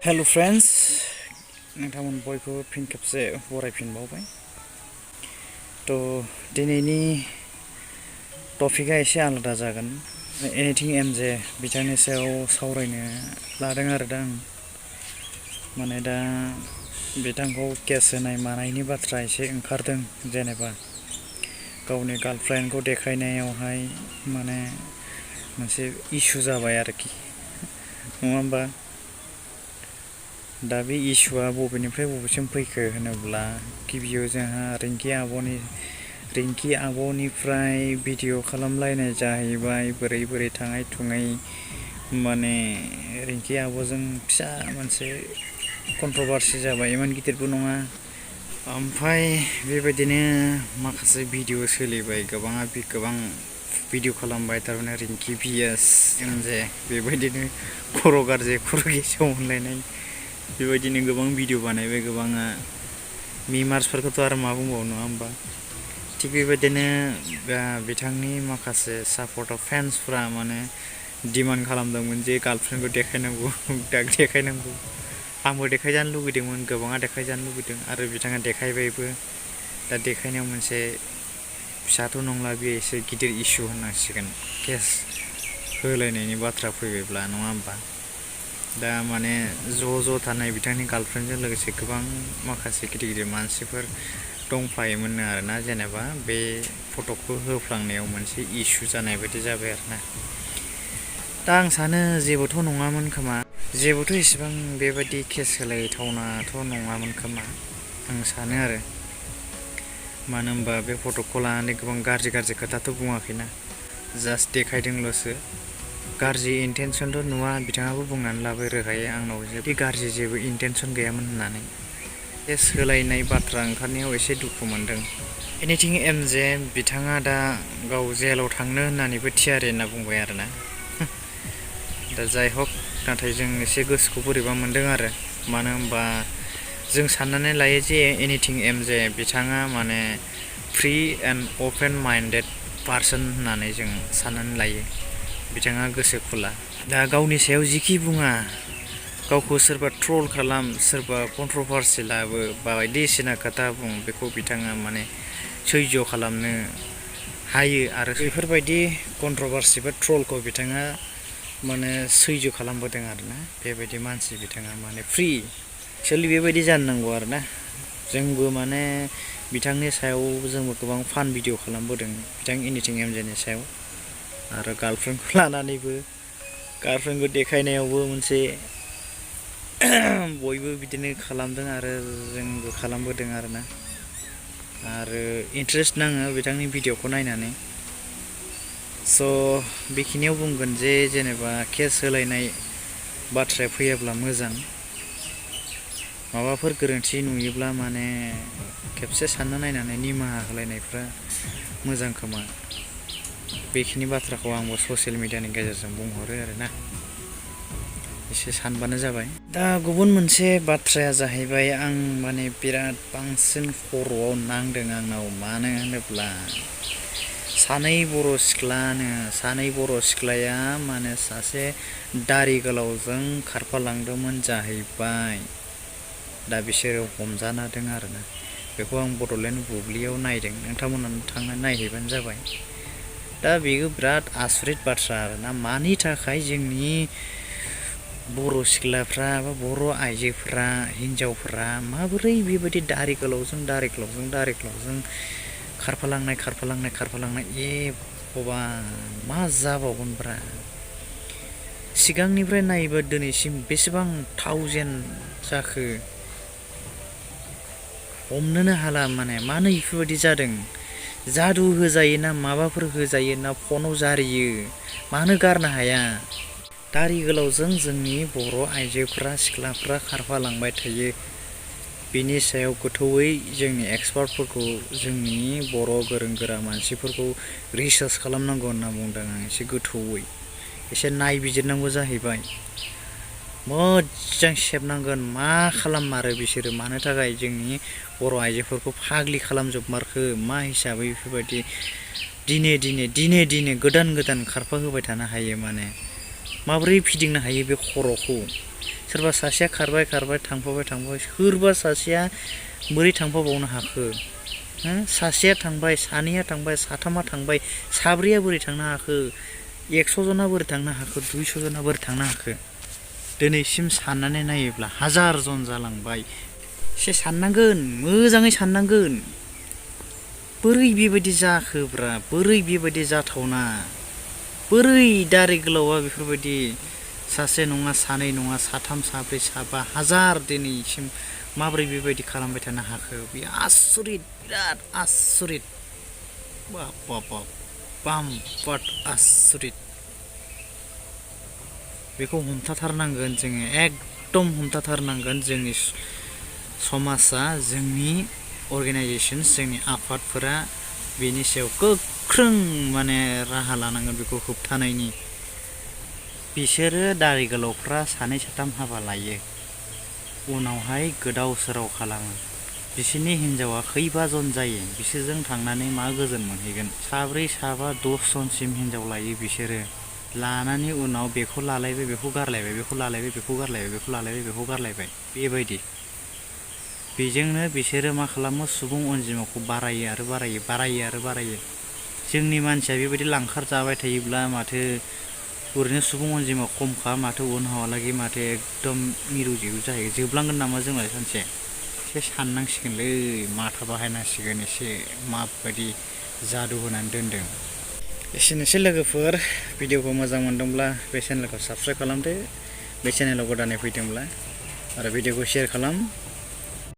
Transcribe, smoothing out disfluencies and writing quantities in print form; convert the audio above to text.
Hello friends, नोंथांमोन बयखौ फिन खेबसे बरायफिनबावबाय। दिनैनि टपिकआ एसे आलादा जागोन। एनिथिं एमजे बिथांनि सायाव सावरायनो लादों आरो दा आं माने दा बिथांखौ केस होनाय मानायनि बाथ्रा एसे ओंखारदों, जेनेबा गावनि गार्लफ्रेन्डखौ देखायनायावहाय माने मोनसे इस्यु जाबाय आरोखि, नङा होमबा? दा बे इस्युआ बबेनिफ्राय बबेसिम फैखो होनोब्ला गिबियाव जोंहा रिंकि आब'निफ्राय भिडिअ खालामलायनाय जाहैबाय। बोरै थाङै थुङै माने रिंकि आब'जों फिसा मोनसे कन्ट्रभार्सि जाबाय, इमान गिदिरबो नङा। ओमफ्राय बेबायदिनो माखासे भिडिअ सोलिबाय, गोबां भिडिअ खालामबाय, थारमाने रिंकि भिएस एमजे बेबायदिनो खर' गारजि खर' गेसाव मोनलायनाय, बेबायदिनो गोबां भिडिअ बानायबाय गोबाङा। मिमार्सफोरखौथ' आरो मा बुंबावो, नङा होमबा? थिग बेबायदिनो बिथांनि माखासे सापर्टार फेन्सफ्रा माने डिमान्ड खालामदोंमोन जे गार्लफ्रेन्डखौ देखायनांगौ। आंबो देखायजानो लुगैदोंमोन, गोबाङा देखायजानो लुगैदों आरो बिथाङा देखायबायबो। दा देखायनायाव मोनसे फिसाथ' नंला, बेयो एसे गिदिर इस्यु होननांसिगोन, केस होलायनायनि बाथ्रा फैबायब्ला, नङा होमबा? दा माने ज' थानाय बिथांनि गार्लफ्रेन्डजों लोगोसे गोबां माखासे गिदिर मानसिफोर दंफायोमोननो आरोना, जेनेबा बे फट'खौ होफ्लांनायाव मोनसे इस्यु जानाय बायदि जाबाय आरोना। दा आं सानो जेबोथ' नङामोन खोमा, जेबोथ' इसेबां बेबायदि केस होलायथावनाथ' नङामोन खोमा आं सानो आरो। मानो होनबा बे फट'खौ लानानै गोबां गाज्रि खोथाथ' बुङाखैना, जास्ट देखायदोंल'सो। गाज्रि इन्टेनसनथ' नुवा, बिथाङाबो बुंनानै लाबाय रोखायै आंनाव जेबो गाज्रि जेबो इन्टेनसन गैयामोन होननानै। केस होलायनाय बाथ्रा ओंखारनायाव एसे दुखु मोनदों। एनिथिं एमजे बिथाङा दा गाव जेलाव थांनो होननानैबो थियारि होनना बुंबाय आरोना। दा जाय हक, नाथाय जों एसे गोसोखौ बोरैबा मोनदों आरो। मानो होनबा जों साननानै लायो जे एनिथिं एमजे बिथाङा माने free and open minded person होननानै जों साननानै लायो। बिथाङा गोसो खुला, दा गावनि सायाव जिखि बुङा, गावखौ सोरबा ट्रल खालाम, सोरबा कन्ट्रभार्सि लाबो, बायदिसिना खोथा बुं, बेखौ बिथाङा माने सैज्य खालामनो हायो। आरो बेफोरबायदि कन्ट्रभार्सि बा ट्रलखौ बिथाङा माने सैज्य खालामबोदों आरोना। बेबायदि मानसि बिथाङा माने फ्रि, एक्सुवेलि बेबायदि जानो नांगौ आरोना। जोंबो माने बिथांनि सायाव जोंबो गोबां फान भिडिअ खालामबोदों, बिथां एनिथिं एमजेनि सायाव। आरो गार्लफ्रेन्डखौ लानानैबो, गार्लफ्रेन्डखौ देखायनायावबो मोनसे बयबो बिदिनो खालामदों आरो जोंबो खालामबोदों आरोना। आरो इन्टारेस्ट नाङो बिथांनि भिडिअखौ नायनानै। स' बेखिनियाव बुंगोन जे जेनेबा केस होलायनाय बाथ्राया फैयाब्ला मोजां। माबाफोर गोरोन्थि नुयोब्ला माने खेबसे सानना नायनानै निमाहा होलायनायफ्रा मोजां खोमा। बेखिनि बाथ्राखौ आंबो ससियेल मिडियानि गेजेरजों बुंहरो आरोना, एसे सानबानो जाबाय। दा गुबुन मोनसे बाथ्राया जाहैबाय, आं माने बिराद बांसिन खर'आव नांदों आंनाव। मानो होनोब्ला सानै बर' सिख्लाया माने सासे दारि गोलावजों खारफालांदोंमोन जाहैबाय। दा बिसोरो हमजादों आरोना। बेखौ आं बड'लेण्ड बुब्लियाव नायदों, नोंथांमोना थांना नायहैबानो जाबाय। दा बेयो बिराद आसरित बाथ्रा आरोना। मानि थाखाय जोंनि बर' सिख्लाफ्रा बा बर' आइजोफ्रा, हिन्जावफ्रा माबोरै बेबायदि दारि गोलावजों खारफालांनाय, ए भगबान, मा जाबावगोनब्रा? सिगांनिफ्राय नायोबा दिनैसिम बेसेबां थावजेन जाखो, हमनोनो हाला माने। मानो बेफोरबायदि जादों? जादु होजायो ना माबाफोर होजायो ना फनाव जारियो? मानो गारनो हाया? दारि गोलावजों जोंनि बर' आइजोफ्रा, सिख्लाफ्रा खारफालांबाय थायो। बिनि सायाव गोथौयै जोंनि एक्सपार्टफोरखौ, जोंनि बर' गोरों गोरा मानसिफोरखौ रिसार्च खालामनांगौ होनना बुंदों आं। एसे गोथौयै एसे नायबिजिरनांगौ जाहैबाय। मोजां सेबनांगोन, मा खालाममारो बिसोरो? मानो थाखाय जोंनि बर' आइजोफोरखौ फाग्लि खालामजोबमारखो? मा हिसाबै बेफोरबायदि दिने गोदान खारफा होबाय थानो हायो? माने माबोरै फिदिंनो हायो बे खर'खौ? सोरबा सासेया खारबाय थांफाबाय सोरबा सासेया बोरै थांफाबावनो हाखो सासेया थांबाय सानैया थांबाय साथामा थांबाय साब्रैया बोरै थांनो हाखो 100 जना बोरै थांनो हाखो 200 जना बोरै थांनो हाखो दिनैसिम साननानै नायोब्ला 1000 जन जालांबाय एसे साननांगोन मोजाङै साननांगोन बोरै बेबायदि जाखोब्रा बोरै बेबायदि जाथावना बोरै दारि गोलावा बेफोरबायदि सासे नङा सानै नङा साथाम साब्रै साबा 1000 दिनैसिम माब्रै बेबायदि खालामबाय थानो हाखो बे आसरित बिराद आसरित बाम्पाट आसरित बेखौ हमथाथारनांगोन जोङो एकदम हमथाथारनांगोन जोंनि समाजा जोंनि अर्गेनाइजेशन्स जोंनि आफादफोरा बेनि सायाव गोख्रों माने राहा लानांगोन बेखौ होबथानायनि बिसोरो दारि गोलावफ्रा सानै साथाम हाबा लायो उनावहाय गोदाव सोराव खालामो बिसोरनि हिनजावा खैबा जन जायो बिसोरजों थांनानै मा गोजोन मोनहैगोन साब्रै साबा 10 जनसिम हिनजाव लायो बिसोरो लानानै उनाव बेखौ लालायबाय बेखौ गारलायबाय बेखौ लालायबाय बेखौ गारलायबाय बेखौ लालायबाय बेखौ गारलायबाय बेबायदि बेजोंनो बिसोरो मा खालामो सुबुं अनजिमाखौ बारायो जोंनि मानसिया बेबायदि लांखार जाबाय थायोब्ला माथो ओरैनो सुबुं अनजिमा खमखा माथो उनहालागै माथो एकदम मिरु जिरु जाहैयो जोबलांगोन नामा जोंलाय सानसे एसे साननांसिगोनलै माथा बाहायनांसिगोन एसे माबायदि जादु होनानै दोनदों एसेनोसै लोगोफोर भिडिअखौ मोजां मोनदोंब्ला बे चेनेलखौ साबस्क्राइब खालामदो बे चेनेलाव गोदानै फैदोंब्ला आरो भिडिअखौ शेयार खालाम